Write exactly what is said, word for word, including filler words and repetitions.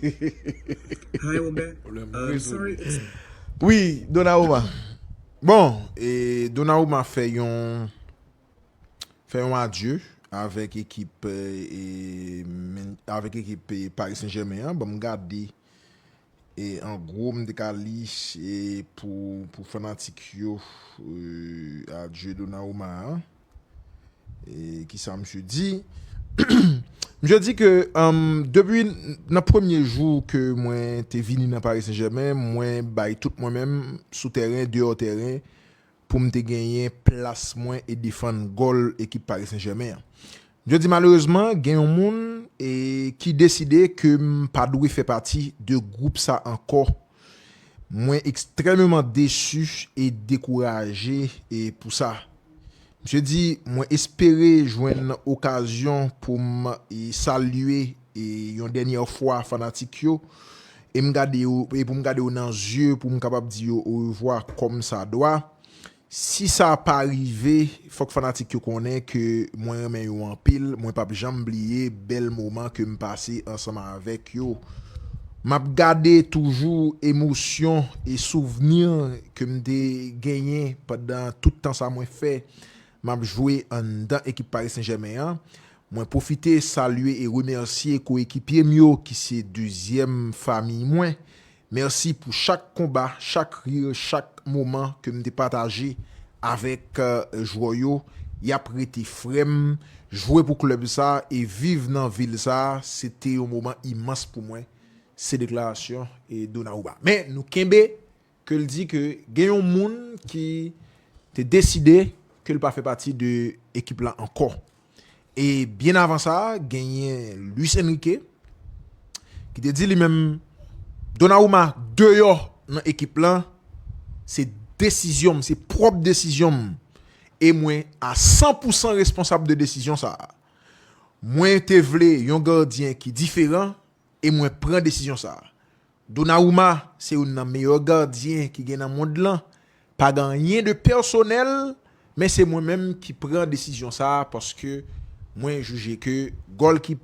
Hi, Robert. Pwoblèm Um, rezo. Sorry. Wi, Donnarumma. Bon, e Donnarumma fè yon fè yon adye avèk ekip e, e, men- avèk ekip e, Paris Saint-Germain an. Ban m gade e an gwo m te ka li e pou pou fanatik yo e, adye Donnarumma an. E kisa misye di? Misye di ke um, depi nan premye jou ke mwen te vini nan Paris Saint-Germain, mwen bay tout mwen menm sou tèren, deyò tèren, pou m te genyen plas mwen e defann gòl ekip Paris Saint-Germain an. Misye di malerezman, gen yon moun e, ki deside ke m pa dwe fè pati de gwoup sa ankò. Mwen ekstrèmeman desi e dekouraje e pou sa. Misye di, mwen espere jwenn okazyon pou m e, salye e, yon dènyè fwa fanatik yo e m gade yo e pou m gade yo nan zye pou m kapab di yo orevwa kòm sa dwa. Si sa pa rive, fòk fanatik yo konnen ke mwen renmen yo anpil, mwen p ap janm bliye bèl moman ke m pase ansanm avèk yo. M ap gade toujou emosyon e souvni ke m te genyen pandan tout tan sa mwen fè m ap jwe anndan ekip Paris Saint-Germain an. Mwen pwofite salye e remèsye koekipye m yo ki se dezyèm fanmi mwen. Mèsi pou chak konba, chak ri, chak moman ke m te pataje avèk euh, jwè yo. Y ap rete frè m, jwe pou klèb sa e viv nan vil sa, se te yon moman imans pou mwen. Se deklarasyon e Donnarumma. Men nou kenbe ke l di ke gen yon moun ki te deside ke l pa fè pati de ekip la ankò. E byen avan sa, genyen Luis Enrique ki te di li menm Donnarumma deyò nan ekip lan, se desizyon m, se pwòp desizyon m. E mwen a san pousan responsab de desizyon sa a. Mwen te vle yon gadyen ki diferan e mwen pran desizyon sa a. Donnarumma se youn nan meyè gadyen ki gen nan mond lan. Pa gen anyen de pèsonèl, men se mwen menm ki pran desizyon sa a paske mwen jije ke goalkeeper